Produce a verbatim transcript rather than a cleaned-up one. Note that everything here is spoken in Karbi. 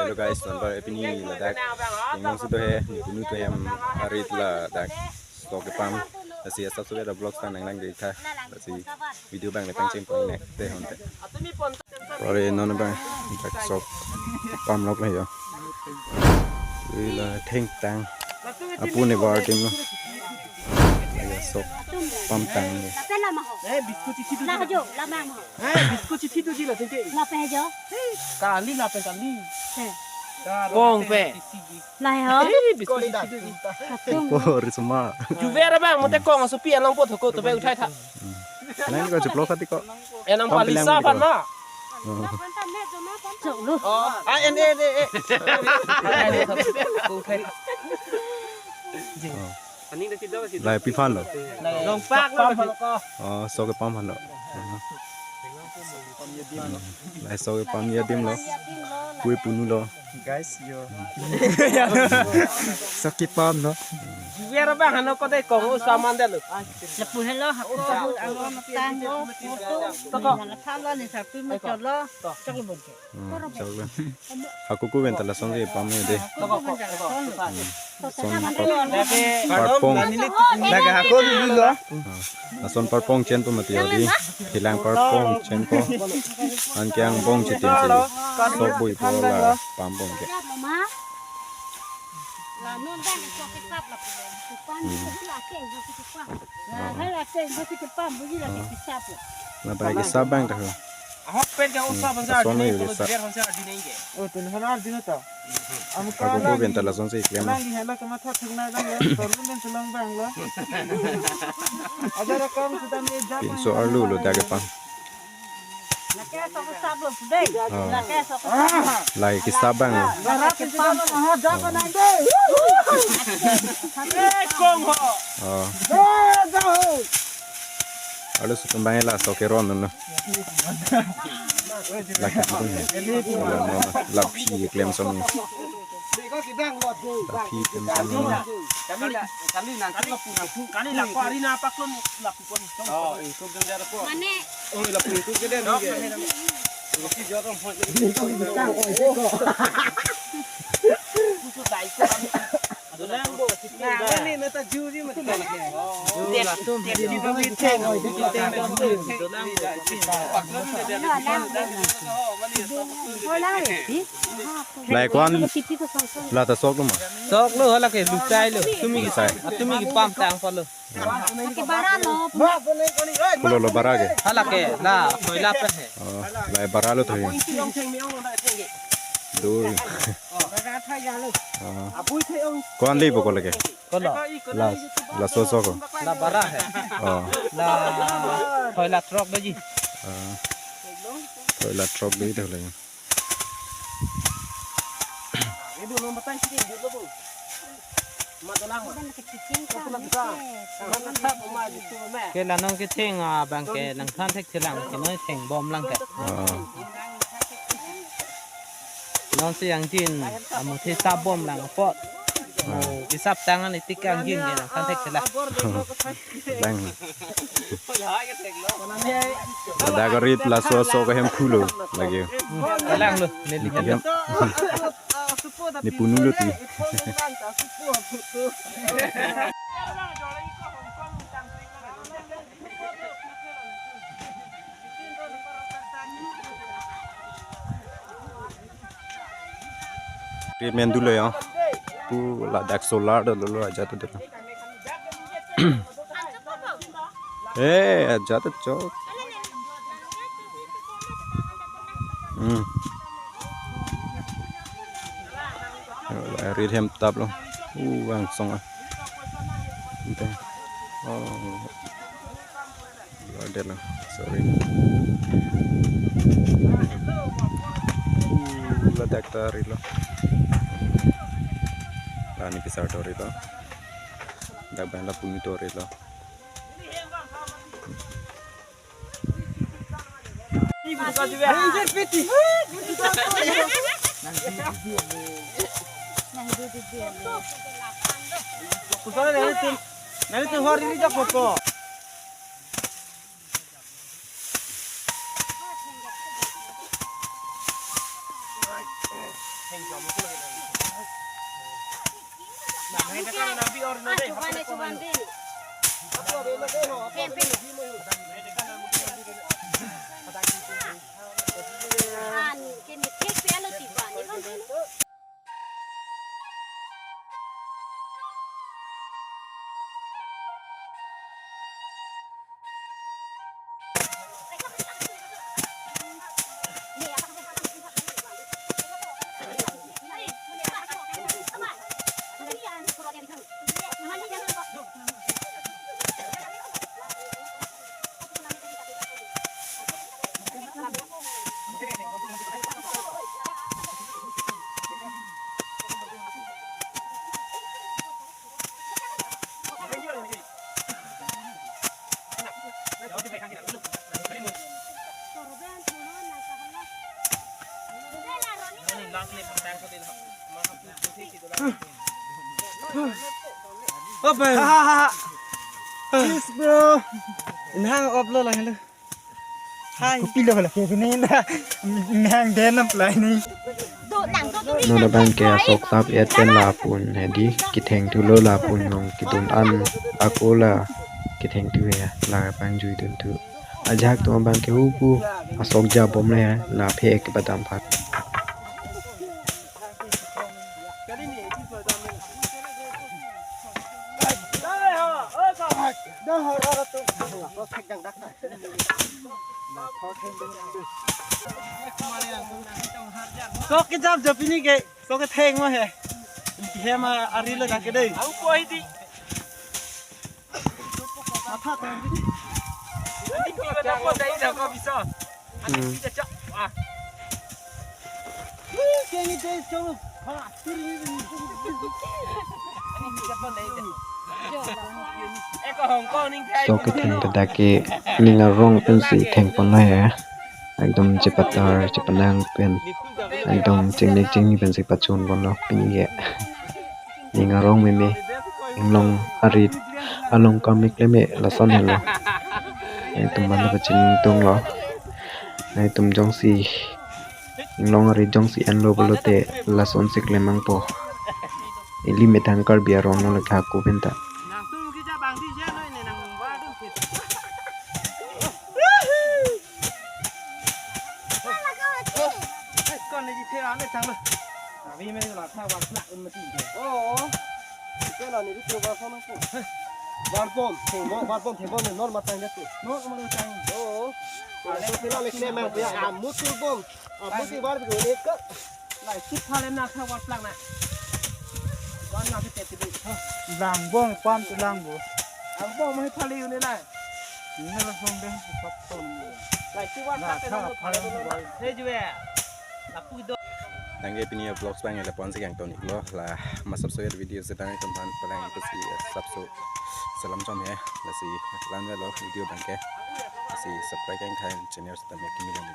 Hello guys, nonbar epini ladak. Ingong sudo he, nepunu to hem arit ladak. Sok kepam. Lasi asap sudah ada vlog tang nanglang dei tha. Lasi video abang le pangcheng pon ne te honte. Ore non abang dak sok pam lok le yo. Ila thengtang. Apu ne bar tim lo. Ila sok pam tang ne. Lape lama ho. Eh, biscuit isi tu. Lah jo, lama ho. Eh, biscuit isi tu ji la tengke. Lape jo. Kali lape kali. Eh. Kong pe. Lah ho. Eh, biscuit isi tu ji. Katung. Oh, risma. Juver abang, mote kong asopi along po thoko to pe uthai tha. Nang ko chuplo khati ko. Eh, nang pali sa pan ma. Chok lo. Oh, ah, en, en, en, en. Lai pi phan lo. Long pak lo. Oh, sok kepam phan lo. Lai sok kepam adim lo. Pui punu lo. Guys, yo. Sok kepam lo. Juver abang hano kote kong o saman de lo. Lapu helo hako hu alo tang lo. Toko. Nang than lo ni sapi mo cholo. Chok lo bonche. Hmm, chok lo. Hako ku benta lason ke pam ni de. Toko, toko, toko. Son par-, parpong. Laga hako dulu lo. Ah, lason parpong chen po mati odi. Hilang parpong chen po. Anke angbong chitin si. Sok bui po la pam pong ke. Mama. La non dan sok kepam la pulen. Kepam ni la ke, sok kepam. La hai la ke, sok kepam, buji la ke kepam. La bai kesap abang ta ho. Ahok pen ka usa bangsa. Lason arjunai ni ko lo sa. Biar bangsa arjunai ke. Oh, tun hana arjunai ta. Am ako ko benta lason si klem. Lang di hala kama thak thak na lang ya. Torun dan tulang bang lo. Ada rekam sudah ni jam. Pinso arlo lo dak kepam. Lake sok sap lo pudai. Oh. Lake sok sap. Lai kesap abang. Bara ke pam. Aha, jago nang de. Eh, kong ho. Oh. Eh, jago. Alo sutum bang la sok keron no. Lake sutum he. La, la, la phi klem som ni. La phi klem som ni. Kami la, kami nang tu lapu nang tu. Kami lapu ari na apa kon lapu kon. Oh, itu kan dia lapu. Mane. Oh, lapu itu ke dia. Ini kan kita oi ko. Kusut dai ko. Nah, ini neta juri mati. Lai ko-an la ta sok lo ma? Sok lo, hala ke luchai lo. Tumi ki, tumi kepam tang pa lo. Ke bara lo. Pulo lo bara ke? Hala ke, la, thoi la pe he. Oh, la bara lo thoi. Doi. Oh. Ko-an le bo ko lake? Ko lo? La, la so so ko. La bara he. Oh. La, thoi la throk doji. Ah. Thoi la throk doi thoi la. Ke la non ketheng abang ke nangthan thekthelang ke noi thengbom lang ke. Ah. Non si angjin amu thi sapbom lang apot. Mo kisap tang an itik angjin ke nangthan thekthelang. Lang. Ladak arit laso aso ka hem phulo lake. Hmm, lang lo, neli hem. Nepunu lo ti. Treatment dolo ya. Pu ladak solar dolo lo ajat dolo. Eh, ajat chok. Hmm. Arit hem tap lo. Uh, angsong ah. Ante. Oh. Lo, ada lo. Sorry. Uh, ladak ta arit lo. La ne kesar ta arit lo. Dak abang la punu ta arit lo. Open. Ha, ha, ha. Peace, bro. Inhang op lo lang lo. Hi. Kopi lo la ke ni na. Inhang den apply ni. Non abang ke asok sap et pen lapu-un hedi ketheng thulo lapu-un along kedun an ako la ketheng thu he la abang jui dun thu. Ajahak atum abang ke hupu asok ja bom le la phe ke badam phat. Sok kejap jo pini ke, sok ketheng ma he. Hem ari lo dak ke dei. Sok ketheng ta dak ke ning arong pensi thengpon lo he. Ekdom chepatar chepanang pen ekdom chingni chingni pensi pachun ponlo pini ke. Ning arong meme, inglong arit along kamik le me lason helo. Nangtum mane pachingtunglo. Nangtum jongsi inglong arit jongsi enlo pulote lasonsi klemangpo. Ili methang Karbi arong no le khako penta. Barbom, thengbo, barbom, thengbo, non matang jatu. Non matang. Oh. Sila le klemang ya, amutul bom. Amutul barbom. Lai sip phale na tha war plak na. Wan na pite pite. Langbong pam tu langbo. Langbong mai phale yu ne lai. Ni la song deh pap ton. Lai sip war plak na phale. He jue. Lapu do. Tangke pini vlogs abang lapu-an si kangton iklo la masap so ya video setang tum aphan palang itu si sap so salam chom he lasi lan velo video abang ke lasi subscribe kang khai channel setang kimi lang.